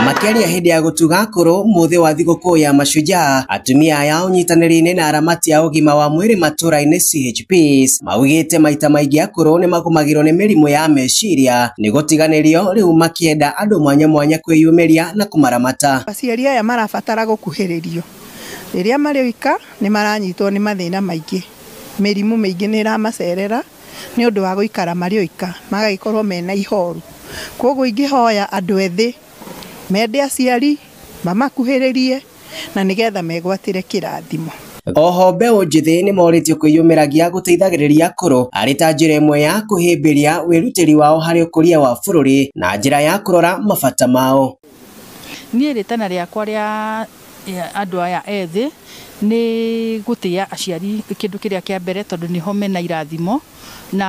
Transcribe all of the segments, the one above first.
Makĩaria hĩndĩ ya gũtuga akũrũ mũthĩ wa thigũkũ ya mashujaa, atumia aya ũnyitanĩri-inĩ na aramati a ũgima wa mwĩrĩ matũra-inĩ CHPs maugĩte maita maingĩ akũrũ nĩ magũmagĩrwo nĩ mĩrimũ ya meciria nĩ gũtiganĩrio, rĩu makĩenda andũ mwanya mwanya kwĩyumĩria na kũmaramata. Aciari aya marabatara gũkuhĩrĩrio rĩrĩa marĩ oika, nĩ maranyitwo nĩ mathĩna maingĩ, mĩrimũ mĩingĩ nĩ ĩramacerera nĩ ũndũ wa gũikara marĩ oika, magagĩkorwo mena ihoru. Koguo ingĩhoya andũ ethĩ mende aciari mamakuhĩrĩrie na nĩgetha megwatĩre kĩrathimo. Oho mbeũ njĩthĩ nĩ morĩtio kwĩyumĩragia gũteithagĩrĩria akũrũ arĩ ta njĩra ĩmwe ya kũhĩmbĩria wĩrutĩri wao harĩ ũkũria wa bũrũri na njĩra ya kũrora mabata mao. Niĩ rĩtana rĩakwa rĩa andũ aya ethĩ nĩ gũtĩa aciari kĩndũ kĩrĩa kĩa mbere, tondũ nĩho mena irathimo, na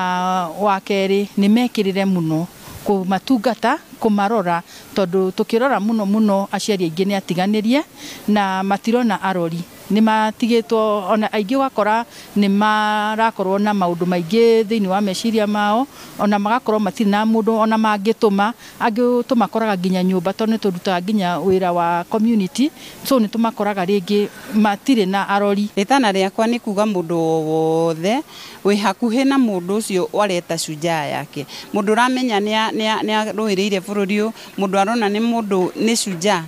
wa kerĩ nĩ mekĩrĩre mũno kũmatungata, kũmarora, tondũ tũkĩrora mũno mũno aciari aingĩ nĩ atiganĩrie na matirona arori, nĩ matigĩtwo, ona aingĩ ũgakora nĩ marakorwo na maũndũ maingĩ thĩinĩ wa meciria mao, ona magakorwo matirĩ na mũndũ ona mangĩtũma. Angĩ tũmakoraga nginya nyũmba, tondũ nĩ tũrutaga nginya wĩra wa community, so nĩ tũmakoraga rĩngĩ matirĩ na arori. Rĩtana rĩakwa nĩ kuga mũndũ wothe wĩ hakuhĩ na mũndũ ũcio areta shujaa yake, mũndũ ũramenya nĩ arũĩrĩire bũrũri ũyũ, mũndũ arona nĩ mũndũ nĩ shujaa,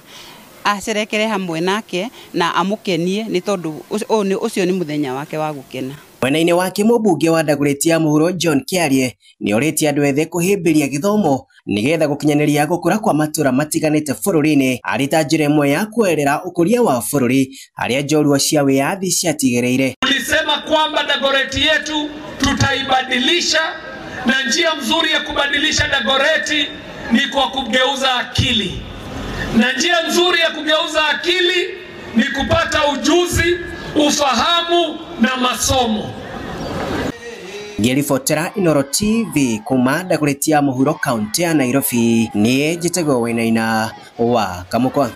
acerekere hamwe nake na amũkenie, nĩ tondũ ũcio nĩ mũthenya wake wa gũkena. Mwena-inĩ wake mũmbunge wa Dagoretti ya mũhuro John Kiarie nĩ orĩtie andũ ethĩ kũhĩmbĩria gĩthomo nĩgetha gũkinyanĩria gũkũra kwa matũra matiganĩte bũrũri-inĩ arĩ ta njĩra ĩmwe ya kuoerera ũkũria wa bũrũri harĩa njorua cia wĩyathi ciatigĩrĩire. Tulisema kwamba Dagoretti yetu tutaibadilisha, na njia mzuri ya kubadilisha Dagoretti ni kwa kugeuza akili, na njia nzuri ya kugeuza akili ni kupata ujuzi, ufahamu na masomo. Ngĩribotera Inooro TV kuma Dagoretti ya mũhuro kaunti ya Nairobi, niĩ njĩtagwo Wainaina wa Kamũkwa.